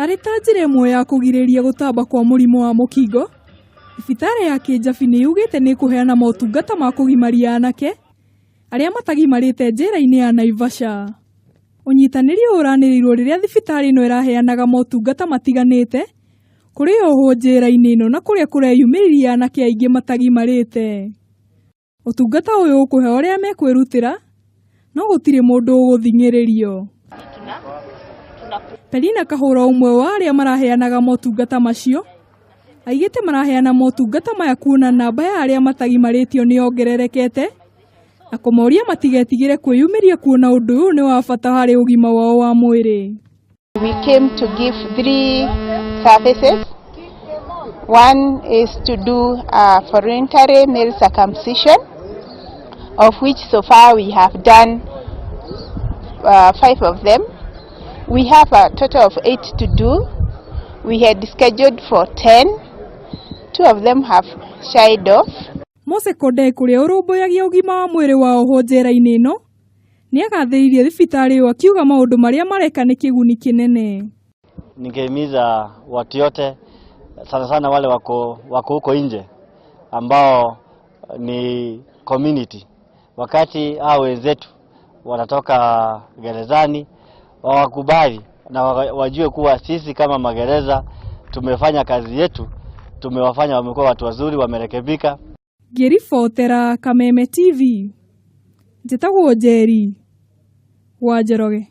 Arĩ ta njĩra ĩmwe ya kũgirĩrĩria gũtamba kwa mũrimũ wa mũkingo, thibitarĩ ya Kĩnjabi nĩ yugĩte nĩ ĩkũheana motungata ma kũgimaria anake arĩa matagimarĩte njera-inĩ ya Naivasha. Ũnyitanĩri ũyũ ũranĩrĩirwo rĩrĩa thibitarĩ ĩno ĩraheanaga motungata matiganĩte kũrĩ ohwo njera-inĩ ĩno na kũrĩa kũreyumĩririe anake aingĩ matagimarĩte. Ũtungata ũyũ ũkũheo arĩa mekwĩrutĩra no gũtirĩ mũndũ ũgũthing'ĩrĩrio. Pelina Kahũra ũmwe wa arĩa maraheanaga motungata macio aigĩte maraheana motungata maya kuona namba ya arĩa matagimarĩtio nĩ yongererekete na kũmoria matigetigĩre kwĩyumĩria kuona ũndũ ũyũ nĩ wa bata harĩ ũgima wao wa mwĩrĩ. We came to give three services. One is to do a voluntary male circumcision, of which so far we have done five of them. We have a total of eight to do. We had scheduled for 10. Two of them have shied off. Mose Kodek ũrĩa ũrũmbũyagia ũgima wa mwĩrĩ wa ohwo njera-inĩ ĩno nĩagathĩrĩirie thibitarĩ ĩyo akiuga maũndũ marĩa mareka nĩ kĩguni kĩnene. Ningehimiza watu yote sana sana wale wako huko nje ambao ni community, wakati hao wenzetu wanatoka gerezani wawakubali na wajue kuwa sisi kama magereza tumefanya kazi yetu, tumewafanya wamekuwa watu wazuri, wamerekebika. Ngĩribotera Kameme TV, njĩtagwo Njeri wa Njoroge.